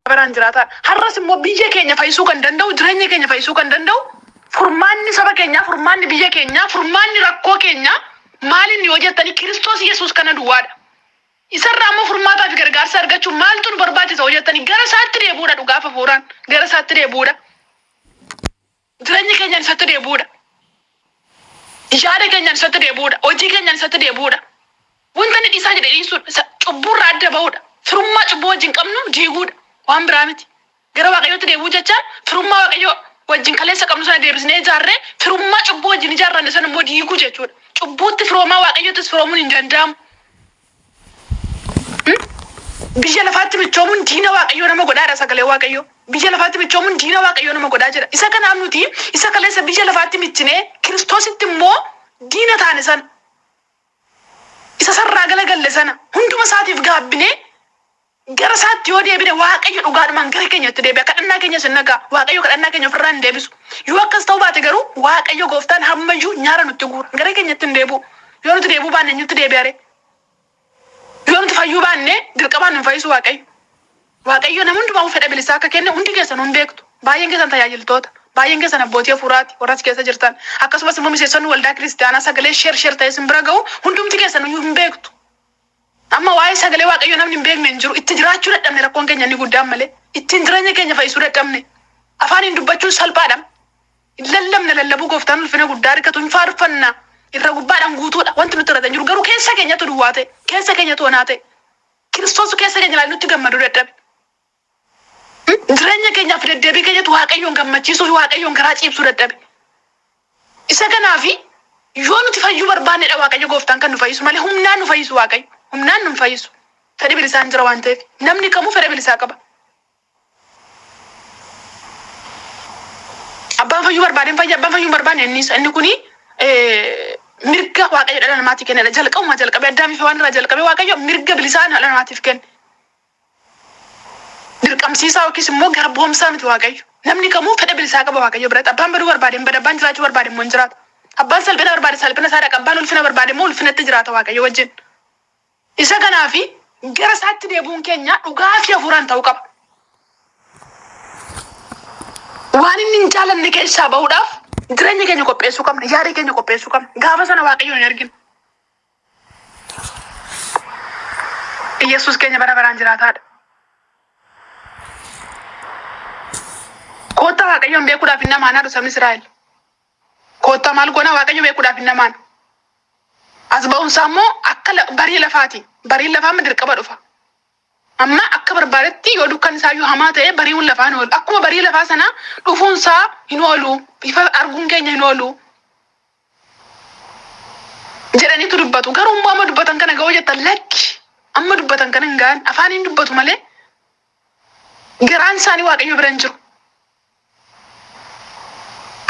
Baraan jiraataa. Har'as immoo biyya keenya fayyisuu kan danda'u, jireenya keenya fayyisuu kan danda'u, furmaanni saba keenyaa, furmaanni biyya keenyaa, furmaanni rakkoo keenyaa maalinni yoo jettanii Kiristoos Yesuus kana duwwaadha. Isarraa immoo furmaataa fi gargaarsa argachuun maaltu nu barbaachisa yoo jettanii gara isaatti deebi'uudha dhugaaf hafuuraan gara isaatti deebi'uudha. Jireenya keenyaan isatti deebi'uudha. Yaada keenyaan isatti deebi'uudha. Hojii keenyaan isatti deebi'uudha. Wanta inni dhiisaa jedhe dhiisuudha. Isa cubbuurraa adda ba'uudha. Firummaa cubbuu wajjin qabnu diiguudha. Waan biraa miti. Gara Waaqayyootti deebi'uu jechaan firummaa Waaqayyoo wajjin kaleessa qabnu sana deebisnee ijaarree firummaa cubbuu wajjin ijaarranne sana immoo diiguu jechuudha. Cubbuutti firoomaa Waaqayyoottis firoomuun hin danda'amu. Biyya lafaatti michoomuun diina Waaqayyoo nama godhaadha sagalee Waaqayyoo. Biyya lafaatti michoomuun diina Waaqayyoo nama godhaa jedha. Isa kanaaf nuti isa kaleessa biyya lafaatti michinee Kiristoositti immoo diina taane sana isa sarraa galagalle sana hunduma isaatiif gaabbinee gara isaatti yoo deebine Waaqayyo dhugaadhumaan gara keenyatti deebi'a. Kadhannaa keenyas hin dhaga'a. Waaqayyo kadhannaa keenya ofirraa hin deebisu. Yoo akkas ta'uu baate garuu Waaqayyo gooftaan hammayyuu nyaara nutti guura. Gara keenyatti hin deebi'u. Yoo nuti deebi'uu baanne eenyutti deebi'a ree? Yoo nuti fayyuu baanne dirqamaan nu hin fayyisu Waaqayyo. Waaqayyo nama hundumaaf fedha bilisaa akka kenne hundi keessan hin beektu. Baay'een keessan tajaajiltoota. Baay'een keessan abbootii hafuuraati warra as keessa jirtan. Akkasumas immoo miseensonni waldaa kiristiyaanaa sagalee share share ta'ee isin bira ga'u hundumti keessan iyyuu hin beektu. Amma waa'ee sagalee Waaqayyoo namni hin beekne hin jiru. Itti jiraachuu dadhabne rakkoon keenya inni guddaan malee. Ittiin jireenya keenya fayyisuu dadhabne. Afaaniin dubbachuun salphaadha. Hin lallabna lallabuu gooftaan ulfina guddaa argatu hin faarfanna. Irra gubbaadhaan guutuudha. Wanti nutti irra hin jiru. Garuu keessa keenyatu duwwaa ta'e. Keessa keenyatu onaa ta'e. Kiristoosu keessa keenya ilaalee nutti gammaduu dadhabe. Jireenya keenyaaf deddeebii keenyatu Waaqayyoon gammachiisuu fi Waaqayyoon garaa ciibsuu dadhabe. Isa kanaafi yoo nuti fayyuu barbaannedha Waaqayyo gooftaan kan nu fayyisu malee humnaan nu fayyisu Waaqayyo. Humnaan nu hin fayyisu. Fedhi bilisaan jira waan ta'eef. Namni kamuu fedha bilisaa qaba. Abbaan fayyuu barbaade hin fayya, abbaan fayyuu hin barbaanne inni isa. Inni kuni mirga Waaqayyo dhala namaatiif kennedha. Jalqabumaa jalqabee Addaamii fi Hewaan irraa jalqabee Waaqayyo mirga bilisaa dhala namaatiif kenne. Dirqamsiisaa yookiis immoo garboomsaa miti Waaqayyo. Namni kamuu fedha bilisaa qaba Waaqayyo biratti. Abbaan baduu barbaade hin bada, abbaan jiraachuu barbaade immoo hin jiraata. Abbaan salphina barbaade salphina isaa dhaqa, abbaan ulfina barbaade immoo ulfinatti jiraata Waaqayyo wajjin. Isa kanaafi gara isaatti deebi'uun keenya dhugaa fi hafuuraan ta'uu qaba. Waan inni hin jaalanne keessaa bahuudhaaf jireenya keenya qopheessuu qabna, yaada keenya qopheessuu qabna. Gaafa sana Waaqayyoon hin arginu. Iyyasuus keenya bara baraan jiraataadha. Koottaa Waaqayyoon beekuudhaaf hin dhamaanaa jedhu sabni Israa'el. Koottaa maal goona Waaqayyo beekuudhaaf hin dhamaana. As ba'uunsaa immoo akka barii lafaati. Bariin lafaa amma dirqama dhufa. Amma akka barbaadetti yoo dukkan isaa iyyuu hamaa ta'e bari'uun lafaa hin oolu. Akkuma barii lafaa sanaa dhufuun isaa hin oolu. Ifa arguun keenya hin oolu. Jedhaniitu dubbatu. Garuu immoo amma dubbatan kana ga'oo jettan lakki. Amma dubbatan kana hin ga'an. Afaaniin dubbatu malee garaan isaanii Waaqayyo bira hin jiru.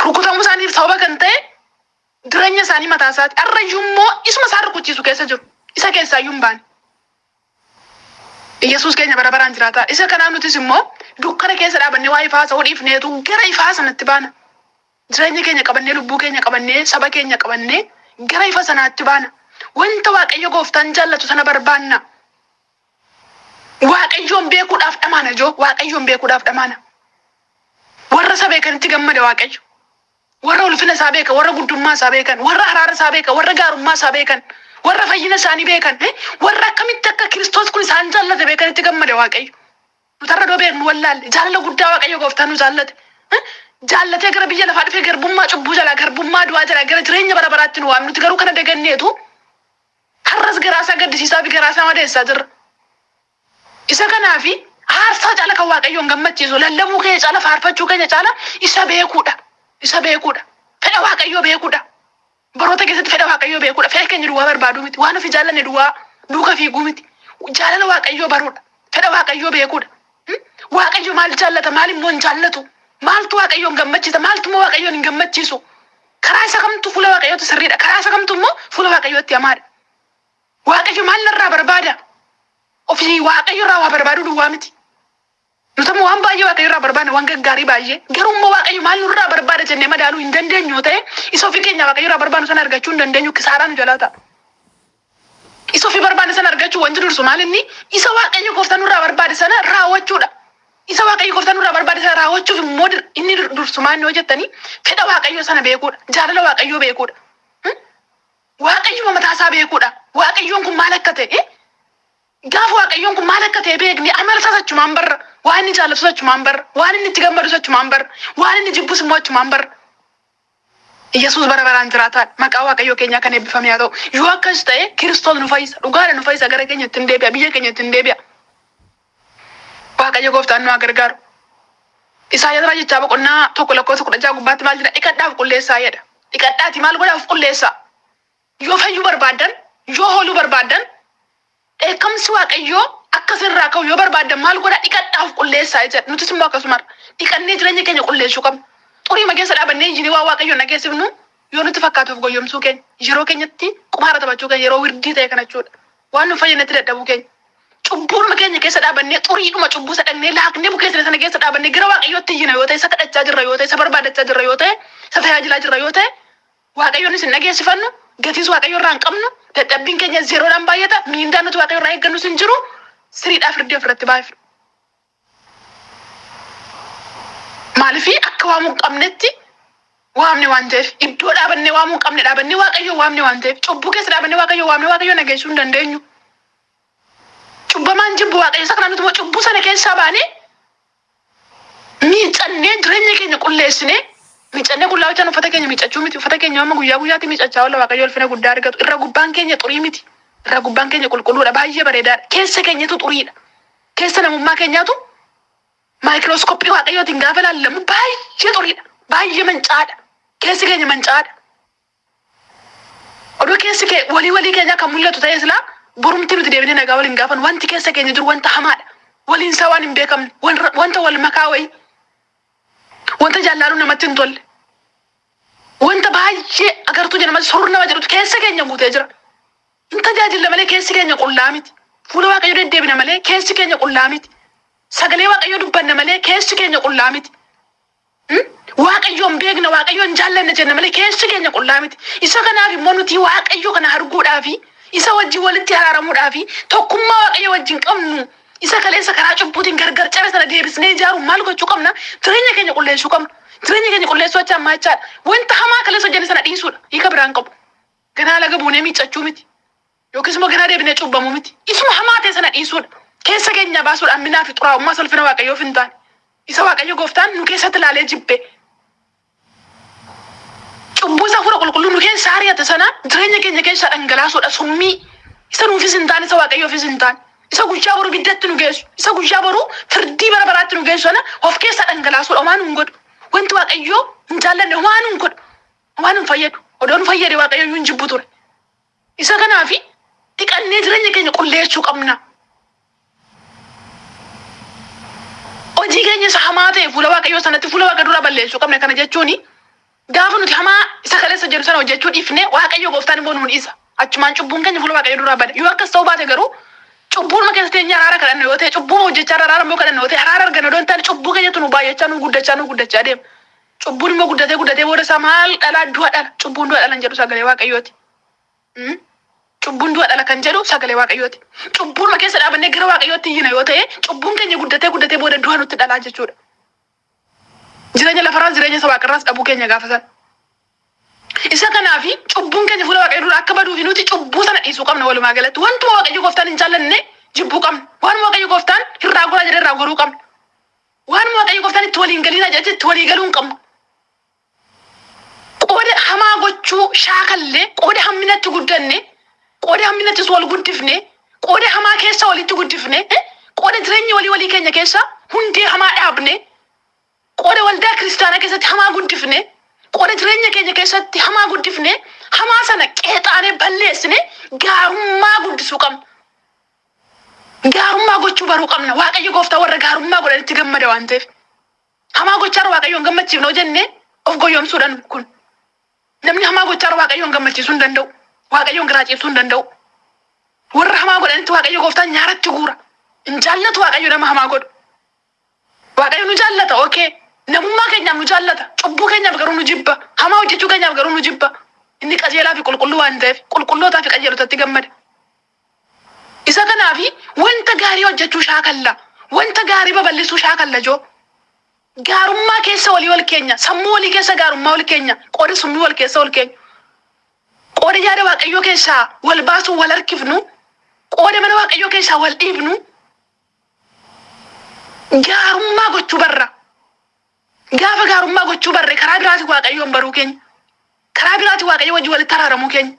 Rukutamuu isaaniif sababa kan ta'e jireenya isaanii mataa isaati. Har'a iyyuu immoo isuma isaan rukuchiisu keessa jiru. Isa keessaa iyyuu hin baane. Yesuus keenya bara baraan jiraataa. Isa kanaaf nutis immoo dukkana keessa dhaabannee waa ifaa haasa'uu dhiifneetu gara ifaa sanatti baana. Jireenya keenya qabannee, lubbuu keenya qabannee, saba keenya qabannee gara ifa sanaatti baana. Wanta Waaqayyo gooftaan jaallatu sana barbaanna. Waaqayyoon beekuudhaaf dhamaana ijoo. Waaqayyoon beekuudhaaf dhamaana. Warra isa beekanitti gammada Waaqayyo. Warra ulfina isaa beekan, warra guddummaa isaa beekan, warra araara isaa beekan, warra gaarummaa isaa beekan, warra fayyina isaanii beekan, warra akkamitti akka Kiristoos kun isaan jaallate beekanitti gammada Waaqayyo. Nuti har'a doo beeknu wallaalle jaalala guddaa Waaqayyo gooftaan nu jaallate. Jaallatee gara biyya lafaa dhufee garbummaa cubbuu jalaa, garbummaa du'aa jalaa gara jireenya bara baraatti nu waame. Nuti garuu kana daganneetu har'as garaa isaa gaddisiisaa fi garaa isaa madeessaa jirra. Isa kanaafi aarsaa caala kan Waaqayyoon gammachiisu lallabuu keenya caala faarfachuu keenya caala isa beekuudha. Isa beekuudha. Fedha Waaqayyoo beekuudha. Baroota keessatti fedha Waaqayyoo beekuudha. Fedha keenya duwwaa barbaaduu miti. Waan ofii jaallanne duwwaa duuka fiiguu miti. Jaalala Waaqayyoo baruudha. Fedha Waaqayyoo beekuudha. Waaqayyo maal jaallata maal immoo hin jaallatu? Maaltu Waaqayyoon gammachiisa? Maaltu immoo Waaqayyoon hin gammachiisu? Karaa isa kamtu fuula Waaqayyootti sirriidha? Karaa isa kamtu immoo fuula Waaqayyootti hamaadha? Waaqayyo maal narraa barbaada? Ofii Waaqayyo irraa waa barbaaduu duwwaa miti. Nuti amma waan baay'ee Waaqayyo irraa barbaadna, waan gaggaarii baay'ee. Garuu immoo Waaqayyo maal nurraa barbaada jennee madaaluu hin dandeenyu yoo ta'e, isa ofii keenya Waaqayyo irraa barbaadnu sana argachuu hin dandeenyu, kisaaraa nu jalaa ta'a. Isa ofii barbaadne sana argachuu wanti dursu maal inni? Isa Waaqayyo gooftaan nurraa barbaade sana raawwachuudha. raawwachuuf immoo inni dursumaa inni hojjettanii fedha Waaqayyoo sana beekuudha. Jaalala Waaqayyoo beekuudha. Waaqayyuma mataa isaa beekuudha. Waaqayyoon kun maal akka ta'e gaafa Waaqayyoon kun maal akka ta'e beekne amala isaas achumaan barra. Waan inni jaallatu achumaan barra. Waan inni itti gammadus achumaan barra. Waan inni jibbus immoo achumaan barra. Yesuus bara baraan jiraataadha. Maqaa Waaqayyoo keenyaa kan eebbifame haa ta'u. Yoo akkas ta'e Kiristoos nu fayyisa. Dhugaadha nu fayyisa. Gara keenyatti hin deebi'a. Biyya keenyatti hin deebi'a. Waaqayyo gooftaan nu haa gargaaru. Isaayyaas raajichaa boqonnaa 1 lakkoofsa 16 gubbaatti maal jedha? Dhiqadhaa of qulleessaa jedha. Dhiqadhaati maal godhaa of qulleessaa. Yoo fayyuu barbaaddan, yoo hooluu barbaaddan, dheekkamsi Waaqayyoo akka isinirraa ka'u yoo barbaaddan maal godhaa? Dhiqadhaa of qulleessaa jedha. Nutis immoo akkasumarra dhiqannee jireenya keenya qulleessuu qabna. Xuriima keessa dhaabannee iyyinee waan Waaqayyoon dhageessifnu yoo nutti fakkaate of goyyomsuu keenya, yeroo keenyatti qumaara taphachuu keenya, yeroo wirdii ta'e kana jechuudha. Waan nu fayyadnetti dadhabuu keenya. Cubbuudhuma keenya keessa dhaabannee xuriidhuma cubbuu isa dhaqnee laaqnee bukeessine sana keessa dhaabannee gara Waaqayyootti iyyina yoo ta'e, isa kadhachaa jirra yoo ta'e, isa barbaadachaa jirra yoo ta'e, isa tajaajilaa jirra yoo ta'e, Waaqayyoonis hin dhageessifannu, gatiis Waaqayyo irraa hin qabnu, dadhabbiin keenya zeeroodhaan baay'ata, miindaan nuti Waaqayyo irraa eeggannus hin jiru, siriidhaa firdii ofirratti baay'ifna. Maaliif akka waamuu hin qabnetti waamne waan ta'eef, iddoo dhaabannee waamuu hin qabne dhaabannee Waaqayyo waamne waan ta'eef, cubbuu keessa dhaabannee Waaqayyo waamne Waaqayyo nageessuu hin dandeenyu. Cubbamaan jibbu Waaqayyo isa kana nuti immoo cubbuu sana keessaa baanee miiccannee jireenya keenya qulleessinee miiccannee qullaa hojjaan uffata keenya miiccachuu miti uffata keenya amma guyyaa guyyaatti miiccachaa oolla Waaqayyo ulfina guddaa argatu irra gubbaan keenya xurii miti irra gubbaan keenya qulqulluudha baay'ee bareedaadha keessa keenyatu xuriidha keessa namummaa keenyaatu maayikirooskooppii Waaqayyootiin gaafa ilaallamu baay'ee xuriidha baay'ee mancaadha keessi keenya mancaadha. Odoo keessi kee walii walii keenyaa kan mul'atu ta'ee silaa borumti nuti deebinee nagaa waliin gaafan wanti keessa keenya jiru wanta hamaadha. Waliin isaa waan hin beekamne wanta wal makaa wayii wanta jaallaaluu namatti hin tolle wanta baay'ee agartuu jedhama surr nama jedhutu keessa keenya guutee jira. Hin tajaajilla malee keessi keenya qullaa miti. Fuula Waaqayyoo deddeebina malee keessi keenya qullaa miti. Sagalee Waaqayyoo dubbanna malee keessi keenya qullaa miti. Waaqayyoon beekna, Waaqayyoon jaallanna jenna malee keessi keenya qullaa miti. Isa kanaaf immoo nuti Waaqayyo kana arguudhaa fi isa wajjin walitti araaramuudhaa fi tokkummaa Waaqayyo wajjin qabnu isa kaleessa karaa cubbuutiin gargar cabe sana deebisnee ijaaruun maal gochuu qabna? Jireenya keenya qulleessuu qabna. Jireenya keenya qulleessuu jecha ammaa jechaadha. Wanta hamaa kaleessa hojjenne sana dhiisuudha. Hiika biraan qabu. Ganaa laga buunee miiccachuu miti. Yookiis immoo ganaa deebinee cubbamuu miti. Isuma hamaa ta'e sana dhiisuudha. Keessa keenyaa baasuudha hamminaa fi xuraa'ummaa isa ulfina Waaqayyoof hin taane. Isa Waaqayyo gooftaan nu keessatti ilaalee jibbe. Cubbuu isa hafuura qulqulluu nu keessaa ari'ate sana jireenya keenya keessaa dhangalaasuudha summii. Isa nuufis hin taane isa Waaqayyoofis hin taane. Isa guyyaa boru ibiddatti nu geessu. Isa guyyaa boru firdii bara baraatti nu geessu sana of keessaa dhangalaasuudha. Homaa nu hin godhu. Wanti Waaqayyoo hin jaallanne homaa nu hin godhu. Homaa nu hin fayyadu. Odoo nu fayyade Waaqayyo iyyuu hin jibbu ture. Isa kanaafi dhiqannee jireenya keenya qulleessuu qabna. Hojii keenya isa hamaa ta'e fuula Waaqayyoo sanatti fuula Waaqa duraa balleessuu qabna. Kana jechuun gaafa nuti hamaa isa kaleessa jedhu sana hojjechuu dhiifne Waaqayyo gooftaan immoo nuun dhiisa. Achumaan cubbuun keenya fuula Waaqayyoo duraa bada. Yoo akkas ta'uu baate garuu cubbuunuma keessa teenyee araara kadhanna yoo ta'e cubbuu hojjechaa araara immoo kadhanna yoo ta'e araara arganna odoo hin taane cubbuu keenyatu nu baay'achaa nu guddachaa nu guddachaa deema. Cubbuun immoo guddatee guddatee booda isaa maal dhalaa du'a dhala. Cubbuun du'a dhala hin jedhu sagalee Waaqayyooti. Cubbuun du'a dhala kan jedhu sagalee Waaqayyooti. Cubbuunuma keessa dhaabannee gara Waaqayyootti iyyina yoo ta'e cubbuun keenya guddatee guddatee booda du'a nutti dhalaa jechuudha. Jireenya lafarraas jireenya isa waaqarraas dhabuu keenya gaafa sana. Isa kanaafi cubbuun keenya fuula Waaqayyoo dura akka baduufi nuti cubbuu sana dhiisuu qabna walumaa galatti. Wantuma Waaqayyo gooftaan hin jaallanne jibbuu qabna. Waanuma Waaqayyo gooftaan irraa goraa jedhe irraa goruu qabna. Waanuma Waaqayyo gooftaan itti waliin galiinaa jedhetti itti walii galuu hin qabnu. Qooda hamaa gochuu shaakalle, qooda hamminatti guddanne, qooda hamminattis wal guddifne, qooda hamaa keessa walitti guddifne, qooda jireenya walii walii keenya keessa hundee hamaa dhaabne, qooda waldaa kiristaanaa keessatti hamaa guddifne, qooda jireenya keenya keessatti hamaa guddifne, hamaa sana qeexaanee balleessine gaarummaa guddisuu qabna. Gaarummaa gochuu baruu qabna. Waaqayyo gooftaa warra gaarummaa godhanitti gammada waan ta'eef. Hamaa gochaarra Waaqayyoon gammachiifna yoo jenne of goyyomsuudhaan kun. Namni hamaa gochaarra Waaqayyoon gammachiisuu hin danda'u. Waaqayyoon garaa ciibsuu hin danda'u. Warra hamaa godhanitti Waaqayyo gooftaan nyaaratti guura. Hin jaallatu Waaqayyo nama hamaa godhu. Waaqayyo nu jaallata, okay. Namummaa keenyaaf nu jaallata. Cubbuu keenyaaf garuu nu jibba. Hamaa hojjechuu keenyaaf garuu nu jibba. Inni qajeelaa fi qulqulluu waan ta'eef qulqullootaa fi qajeelotatti gammada. Isa kanaafi wanta gaarii hojjechuu shaakalla. Wanta gaarii babal'isuu shaakalla joo. Gaarummaa keessa walii wal keenya, sammuu walii keessa gaarummaa wal keenya, qooda summii wal keessa wal keenya. Qooda yaada Waaqayyoo keessaa wal baasuu wal harkifnu, qooda mana Waaqayyoo keessaa wal dhiibnu, gaarummaa gochuu barra. Gaafa gaarummaa gochuu barre karaa biraatiin Waaqayyoon baruu keenya. Karaa biraatiin Waaqayyo wajjin walitti araaramuu keenya.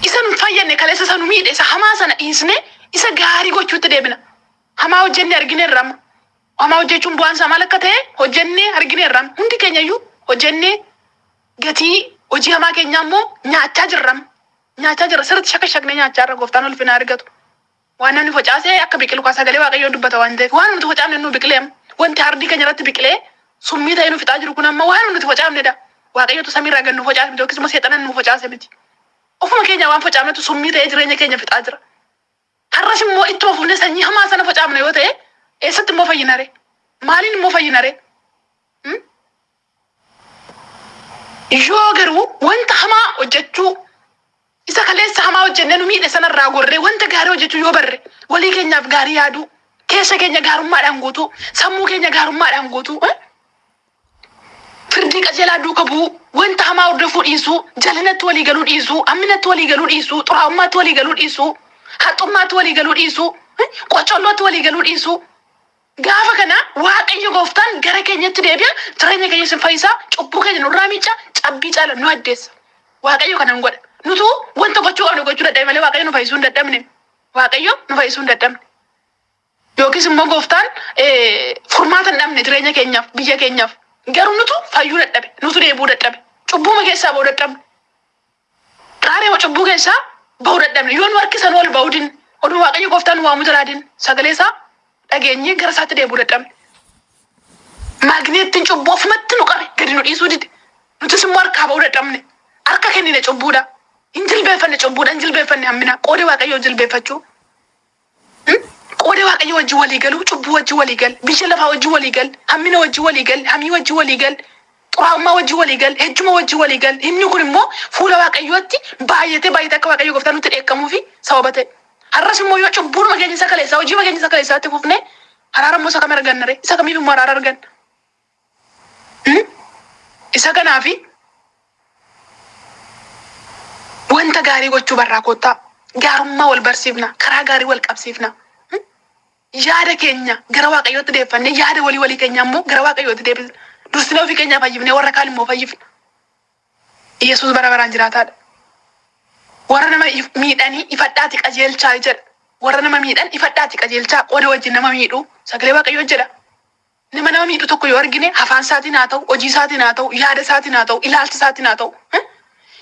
Isa nu fayyadne kaleessa isa nu miidhe isa hamaa sana dhiisne isa gaarii gochuutti deebina. Hamaa hojjenne argineerra amma. Hamaa hojjechuun bu'aan isaa maal akka ta'e hojjennee argineerra amma. Hundi keenya iyyuu hojjennee gatii hojii hamaa keenyaa immoo nyaachaa jirra amma. Nyaachaa jirra sirriitti shaka shaknee nyaachaa jirra gooftaan ulfina argatu. Waan namni facaase akka biqilu kaa sagalee Waaqayyoo dubbata waan ta'eef waan nuti facaafne nu biqilee amma. Wanti ardii keenya irratti biqilee summii ta'ee nu fixaa jiru kun amma waan nuti facaafnedha. Waaqayyotu samiirraa gad nu facaase miti yookiis immoo seexanan nu facaase miti. Ofuma keenya waan facaafnetu summii ta'ee jireenya keenya fixaa jira. Har'as immoo ittuma fufnee sanyii hamaa sana facaafna yoo ta'e eessatti immoo fayyinare? Maaliin immoo fayyinare? Hmm? Yoo garuu wanta hamaa hojjechuu isa kaleessa hamaa hojjennee nu miidhe sanarraa gorree wanta gaarii hojjechuu yoo barre walii keenyaaf gaarii yaaduu keessa keenya gaarummaadhaan guutuu sammuu keenya gaarummaadhaan guutuu eh? firdii qajeelaa duuka bu'uu wanta hamaa hordofuu dhiisuu jalinatti walii galuu dhiisuu hamminatti walii galuu dhiisuu xuraa'ummaatti walii galuu dhiisuu haxxummaatti walii galuu dhiisuu eh? qocollootti walii galuu dhiisuu. Gaafa kana Waaqayyo gooftaan gara keenyatti deebi'a, jireenya keenya sin fayyisa, cubbuu keenya nurraa miicca, cabbii caala nu addeessa. Waaqayyo kana hin godha. Nutu wanta gochuu qabnu gochuu dadhabe malee Waaqayyo nu fayyisuu hin dadhabne. Waaqayyo nu fayyisuu hin dadhabne. Yookiis immoo gooftaan furmaata hin dhabne jireenya keenyaaf, biyya keenyaaf. Garuu nutu fayyuu dadhabe, nutu deebi'uu dadhabe. Cubbuuma keessaa ba'uu dadhabne. Xaaree cubbuu keessaa ba'uu dadhabne. Yoo nu harkisan ol ba'uu dinne. Oduu Waaqayyo gooftaan nu waamu jalaa dinne. Sagalee isaa dhageenyee gara isaatti deebi'uu dadhabne. Maagneettiin cubbuu ofumatti nu qabe gadi nu dhiisuu dide. Nutis immoo harkaa ba'uu dadhabne. Harka kennine cubbuudha. Hin jilbeeffanne cubbuudha. Hin jilbeeffanne hammina. Qooda Waaqayyoo jilbeeffachuu. Qooda Waaqayyo wajjin walii galuu, cubbuu wajjin walii gal, biyya lafaa wajjin walii gal, hammina wajjin walii gal, hamii wajjin walii gal, xuraa'ummaa wajjin walii gal, ejjuma wajjin walii gal. Inni kun immoo fuula Waaqayyootti baay'atee baay'atee akka Waaqayyo gooftaan nutti dheekkamuu fi sababa ta'e. Har'as immoo yoo cubbuunuma keenya isa kaleessaa, hojiima keenya isa kaleessaatti fufne, araara immoo isa kam arganna ree? Isa kamiif immoo araara arganna? Isa kanaafi wanta gaarii gochuu barraa koottaa. Gaarummaa wal barsiifna. Karaa gaarii wal qabsiifna. Yaada keenya gara Waaqayyootti deeffannee yaada walii walii keenya immoo gara Waaqayyootti deebisna. Dursinee ofii keenyaa fayyifnee warra kaan immoo fayyifna. Yesuus bara baraan jiraataadha. Warra nama miidhanii ifadhaati qajeelchaa jedha. Warra nama miidhan ifadhaati qajeelchaa qooda wajjin nama miidhuu sagalee Waaqayyoo jedha. Nama nama miidhu tokko yoo argine afaan isaatiin haa ta'u, hojii isaatiin haa ta'u, yaada isaatiin haa ta'u, ilaalcha isaatiin haa ta'u,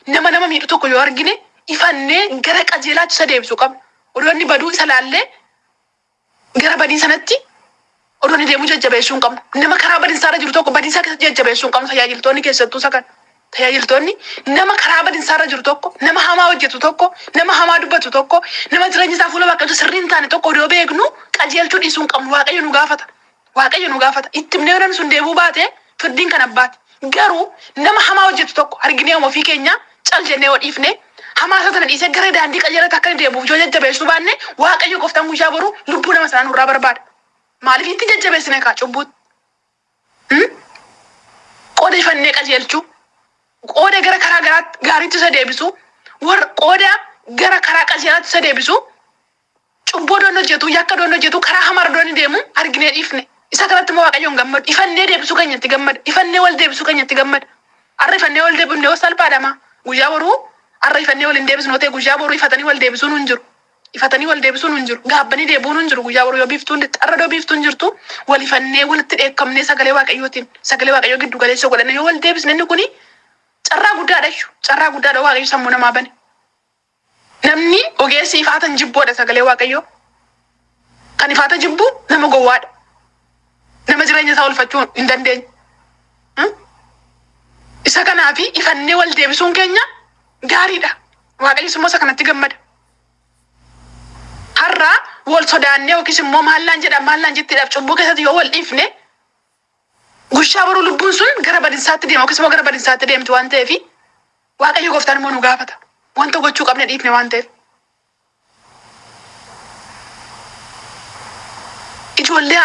nama nama miidhu tokko yoo argine ifannee gara qajeelaatti isa deebisuu qabna. Odoo inni baduu isa laallee gara badii sanatti odoo inni deemuu jajjabeessuu hin qabnu. Nama karaa badinsaarra jiru tokko badinsaa keessatti jajjabeessuu hin qabnu. Tajaajiltoonni keessattuu isa kana. Tajaajiltoonni nama karaa badinsaarra jiru tokko, nama hamaa hojjetu tokko, nama hamaa dubbatu tokko, nama jireenyi isaa fuula Waaqayyootti sirrii hin taane tokko odoo beeknu qajeelchuu dhiisuu hin qabnu. Waaqayyo nu gaafata. Waaqayyo nu gaafata. Itti himnee yoo namni sun deebi'uu baate firdiin kan abbaati. Garuu nama hamaa hojjetu tokko arginee ofii keenya cal jennee yoo dhiifne hamaa isaa sana dhiisee gara daandii qajeelaatti akka inni deebi'uuf yoo jajjabeessuu baanne Waaqayyo gooftaan guyyaa boruu lubbuu nama sanaa nurraa barbaada. Maaliif itti jajjabeessine kaa cubbuutti? Qooda ifannee qajeelchuu, qooda gara karaa gaariitti isa deebisuu, qooda gara karaa qajeelaatti isa deebisuu, cubbuu odoon hojjetu, yakka odoon hojjetu, karaa hamaa odoon inni deemu arginee dhiifne. Isa kanatti immoo Waaqayyoon gammadu. Ifannee deebisuu keenyatti gammada. Ifannee wal deebisuu keenyatti gammada. Har'a ifannee wal deebifne yoo salphaadha maa. Guyyaa boruu har'a ifannee wal hin deebisnu yoo ta'e guyyaa boruu ifatanii wal deebisuun hin jiru. Ifatanii wal deebisuun hin jiru. Gaabbanii deebi'uun hin jiru. Guyyaa boruu yoo biiftuun lixxe har'a yoo biiftuun jirtu wal ifannee walitti dheekkamnee sagalee Waaqayyootiin sagalee Waaqayyoo giddu galeessa godhanne yoo wal deebisne inni kuni carraa guddaadha jechuudha. Carraa guddaadha Waaqayyo sammuu namaa bane. Namni ogeessi ifaata hin jibbuudha sagalee Waaqayyoo. Kan ifaata jibbu nama gowwaadha. Nama jireenya isaa oolfachuu hin dandeenye. Isa kanaafi ifannee wal deebisuun keenya gaariidha. Waaqayyos immoo isa kanatti gammada. Har'a wal sodaannee yookiis immoo maallaan jedha maallaan jettiidhaaf cubbuu keessatti yoo wal dhiifne guyyaa boruu lubbuun sun gara badinsaatti deema yookiis immoo gara badinsaatti deemti waan ta'eef Waaqayyo gooftaan immoo nu gaafata. Wanta gochuu qabne dhiifne waan ta'eef. Ijoollee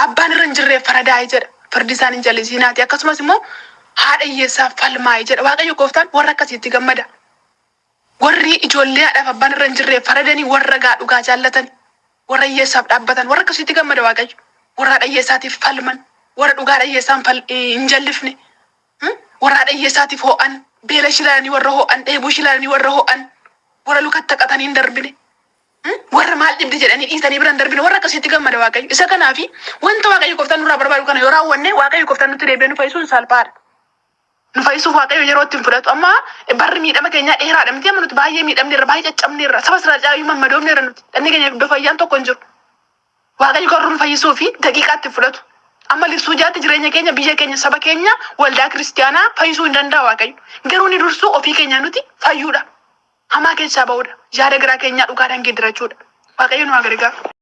abbaan irra hin jirreef faradaa'e jedha. Fardi isaan hin jallisiinaati. Akkasumas immoo haadha hiyyeessaaf falmaa'e jedha. Waaqayyo gooftaan warra akkasiitti gammada. Warri ijoollee haadhaaf abbaan irra hin jirreef faradanii warra gaa dhugaa jaallatan, warra hiyyeessaaf dhaabbatan, warra akkasiitti gammada Waaqayyo. Warra haadha hiyyeessaatiif falman, warra dhugaa haadha hiyyeessaan hin jallifne, warra haadha hiyyeessaatiif ho'an, beela ishii ilaalanii warra ho'an, dheebuu ishii ilaalanii warra ho'an, warra lukatti haqatanii hin darbine. Warra maal dhibdi jedhanii dhiisanii bira hin darbine warra akkasiitti gammada Waaqayyo. Isa kanaafi wanta Waaqayyo gooftaan nurraa barbaadu kana yoo raawwanne Waaqayyo gooftaan nutti deebi'ee nu fayyisuun salphaadha. Nu fayyisuuf Waaqayyo yeroo itti hin fudhatu. Amma barri miidhama keenyaa dheeraadha miti amma nuti baay'ee miidhamneerra baay'ee caccabneerra saba Israa'el caalaa mammadoofneerra nuti. Dhalli keenya iddoo fayyaan tokko hin jiru. Waaqayyo garuu nu fayyisuu fi daqiiqaa itti hin fudhatu. Amma libsuu jaatti jireenya keenya biyya keenya saba keenya waldaa kiristiyaanaa fayyisuu hin danda'a Waaqayyo. Garuu ni dursuu ofii keenya nuti fayyuudha. Hamaa keessaa ba'uudha. Yaada garaa keenyaa dhugaadhaan geeddarachuudha. Waaqayyo nu haa gargaaru.